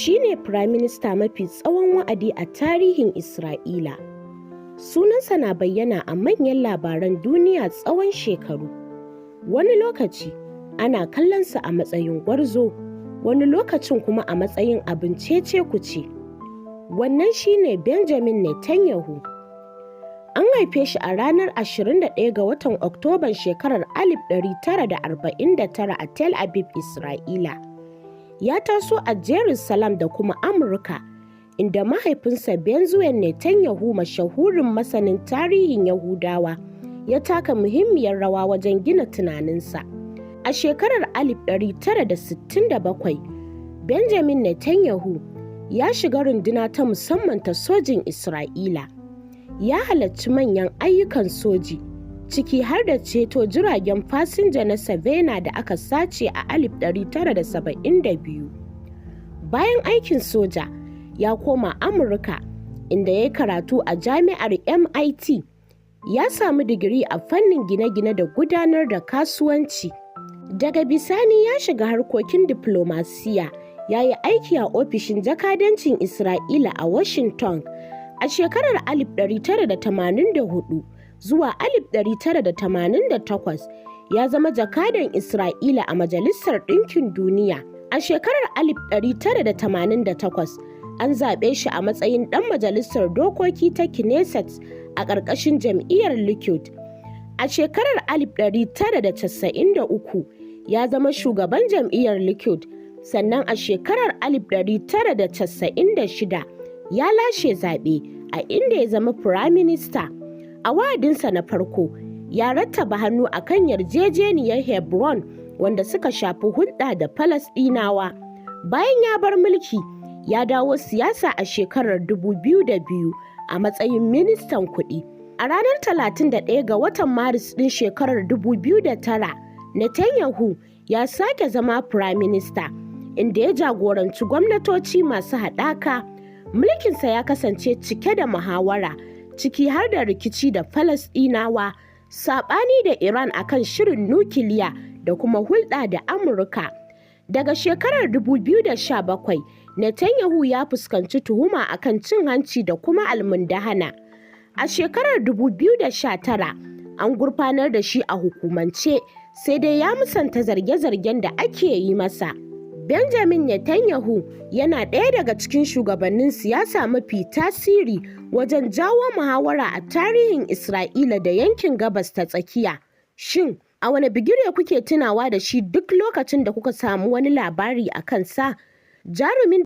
Shi ne Firaminista mafi tsawon wa'adi a tarihin Isra'ila. Sunansa na bayyana a manyan labaran duniya tsawon shekaru. Wani lokaci ana kallonsa a matsayin gwarzo, wani lokacin kuma a matsayin abin cece-kuce. Wannan shi ne Benjamin Netanyahu. An haife shi a ranar 21 ga watan Oktoban shekarar 1949 a Tel Aviv, Isra'ila. Ya taso a Jerusalem da kuma Amurka, inda mahaifinsa Benzion Netanyahu, mashahurin masanin tarihin Yahudawa, ya taka muhimmiyar rawa wajen gina tunaninsa. A shekarar 1967, Benjamin Netanyahu ya shiga runduna ta musamman ta sojin Isra'ila. Ya halarci manyan ayyukan soji, ciki har da ceto jiragen fasinja na Sabena da aka sace a 1972. Bayan aikin soja, ya koma Amurka, inda ya yi karatu a Jami'ar MIT. Ya samu digiri a fannin gine-gine da gudanar da kasuwanci. Daga bisani ya shiga harkokin diflomasiyya, ya yi aiki a ofishin jakadancin Isra'ila a Washington. A shekarar 1984 zuwa 1988, ya zama jakadan Isra'ila a Majalisar Ɗinkin Duniya. A shekarar 1988, an zaɓe shi a matsayin ɗan majalisar dokoki ta Knesset a ƙarƙashin jam'iyyar Likud. A shekarar 1993, ya zama shugaban jam'iyyar Likud, sannan a shekarar 1996 ya lashe zaɓe a inda ya zama firaminista. A wa'adinsa na farko, ya rattaba hannu a kan yarjejeniyar Hebron wanda suka shafi hulɗa da Falasɗinawa. Bayan ya bar mulki, ya dawo siyasa a shekarar 2002 a matsayin ministan kuɗi. A ranar 31 ga watan Maris ɗin shekarar 2009, Netanyahu ya sake zama firaminista, inda ya jagoranci gwamnatoci masu haɗaka. Mulkinsa ya kasance cike da muhawara, ciki har da rikici da Falasɗinawa, saɓani da Iran akan shirin nukiliya da kuma hulɗa da Amurka. Daga shekarar 2017, Netanyahu ya fuskanci tuhuma akan cin hanci da kuma almundahana. A shekarar 2019, an gurfanar da shi a hukumance, sai dai ya musanta zarge-zargen da ake yi masa. Benjamin Netanyahu yana ɗaya daga cikin shugabannin siyasa mafi tasiri wajen jawo muhawara a tarihin Isra'ila da yankin Gabas ta Tsakiya. Shin, a wane bigire kuke tunawa da shi duk lokacin da kuka samu wani labari a kansa? Jarumin